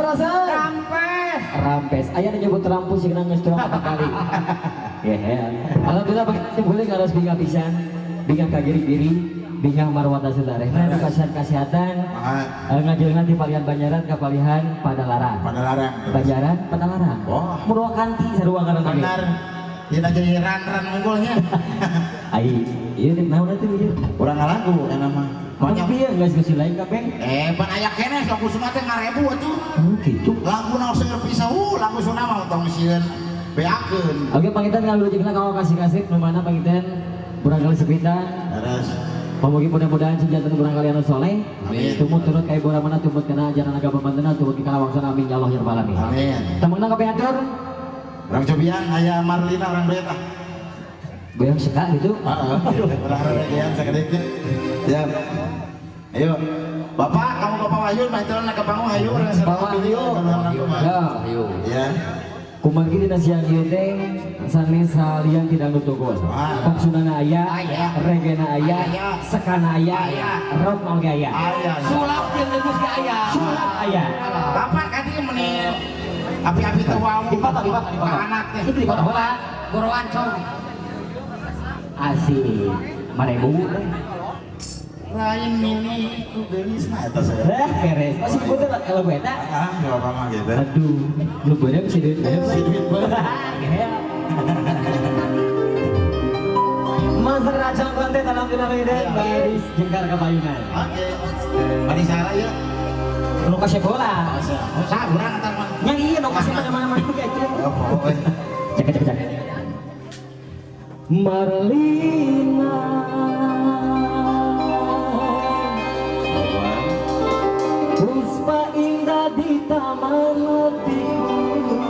Rasan. Rampes. Rampes. Aya nu nyebut rampus jeung geus tuang apa kali. Ya. Alhamdulillah bagi boleh harus bingah pisan, bingah ka giri-giri, bingah marwata sadarehna nu kasihan-kasihatan. Ngajeungan di palihan Banjaran ka palihan Padalarang. Padalarang. Banjaran Padalarang. Wah. Murwakanti sarua ngaranna ge. Benar. Dina jadi ran-ran unggulnya. Ai, ieu naon atuh ieu? Urang ngalagu eta mah. Monyet Monyet. ieu geus geus lain kabeh. Pan aya keneh lagu Sunda teh ngarebu atuh. Oh gitu. Lagu naon seueur pisan, lagu Sunda mah tong sieun beakeun. Oke, pangitan ngalujengna ka kasih-kasih nu mana pangitan murangkalih sepitan. Terus Pamugi mudah-mudahan senjata murangkalih anu soleh. Amin. Tumut turut ka ibu ramana tumut kana ajaran agama mantena tumut kana wangsana amin ya Allah ya rabbal alamin. Amin. Temengna kabeh atur. Urang cobian aya Marlina urang duet ah. Goyang seka gitu. Heeh. Urang regean sakedik. Siap. Ayo. Bapak, kamu Bapak Wahyu, bantuan ka panggung hayu urang Bapak Wahyu. Ya. Ayo. Ya. Kumargi dina siang ieu teh sanes salian tidak nutugul. Wah. Pop Sundana aya, Aya. reggae-na aya, Aya. sekana aya, Aya. rock oge aya. Aya. Sulap jeung geus ge aya. Sulap aya. Bapak kadi meni api-api teu wau. Dipoto, dipoto, dipoto. Ka anak teh. Itu dipoto heula. Goroan cong. Asik. Marebu. Lain milikku geulis mah eta saya. Eh, beres. Masih puter lah kalau gue eta. Ah, enggak apa-apa mah gitu. Aduh, lu bener si duit bener. Si duit bener. Mas Racang konten alhamdulillah ini baris jengkar kepayungan. Oke. Mari salah ya. Nu kasih bola. Sah urang antar mah. Yang iya nu kasih mana-mana gitu. Oh, pokoknya. Cek cek cek. Marlina Puspa indah di taman hatiku.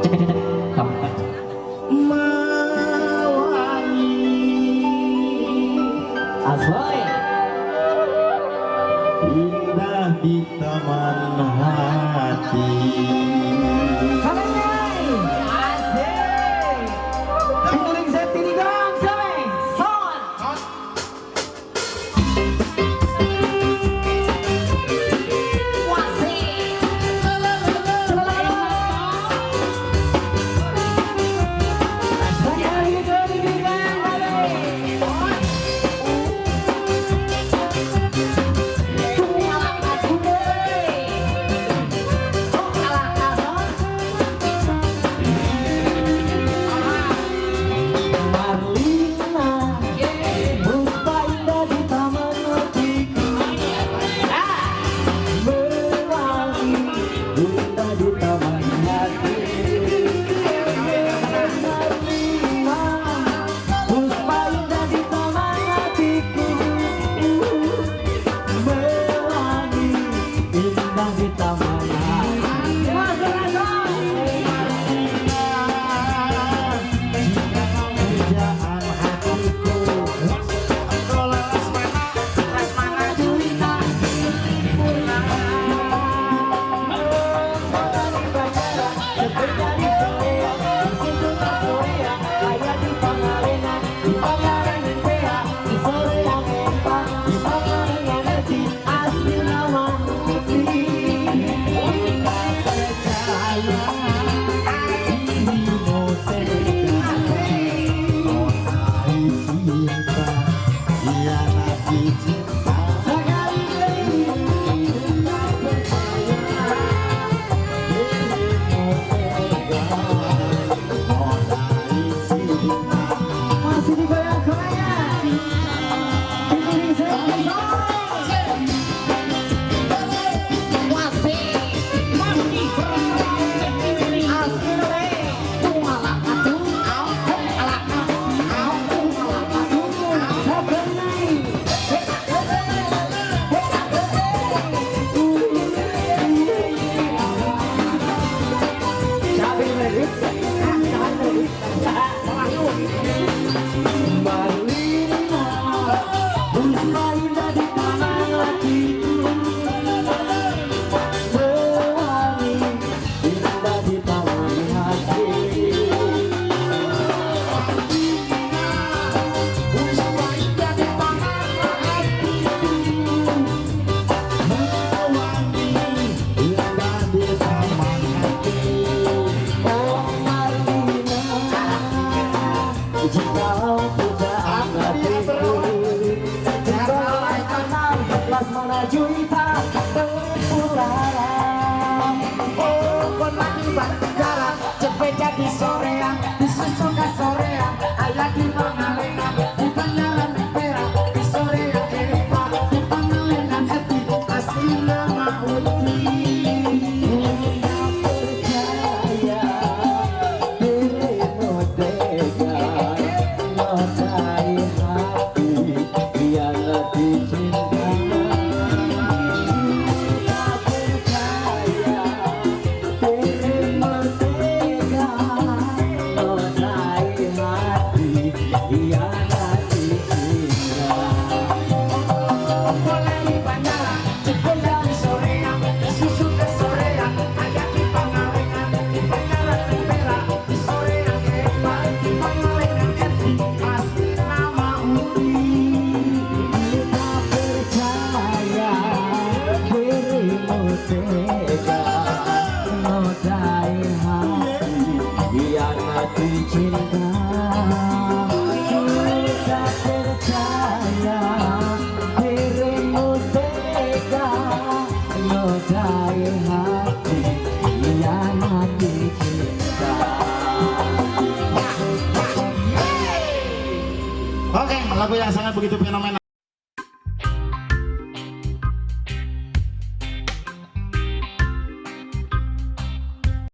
Cek cek cek. Mawangi Asli. indah di taman hati. Asik. Pinuling Septi Gong, Jameng, Son. Wasik. Marlina, Puspa indah di taman hatiku. Mewangi indah di taman hati. Marlina, Puspa indah di taman hatiku. Mewangi indah di taman hati. Kerjaan hatiku. Lesmana Juwita. Juwita putaran. Oh, kon mati Banjaran, cepet jadi soreang, disusul ka soreang, aya di Pangalengan, di Banjaran Perak, di soreang Epa, di Pangalengan Eti, aslinya mah Uti. Percaya dirimu tega nodai hati yang dicinta. Tak percaya dirimu tega nodai hati yang dicinta. Mulai di Banjaran, cepet jadi soreang, disusul ke soreang, aya di Pangalengan, di Banjaran Perak, di soreang Epa, di Pangalengan Eti, aslinya mah Uti. Tak percaya dirimu tega nodai hati yang dicinta. Tak percaya dirimu tega nodai hati yang dicinta. Oke, lagu yang sangat begitu fenomenal.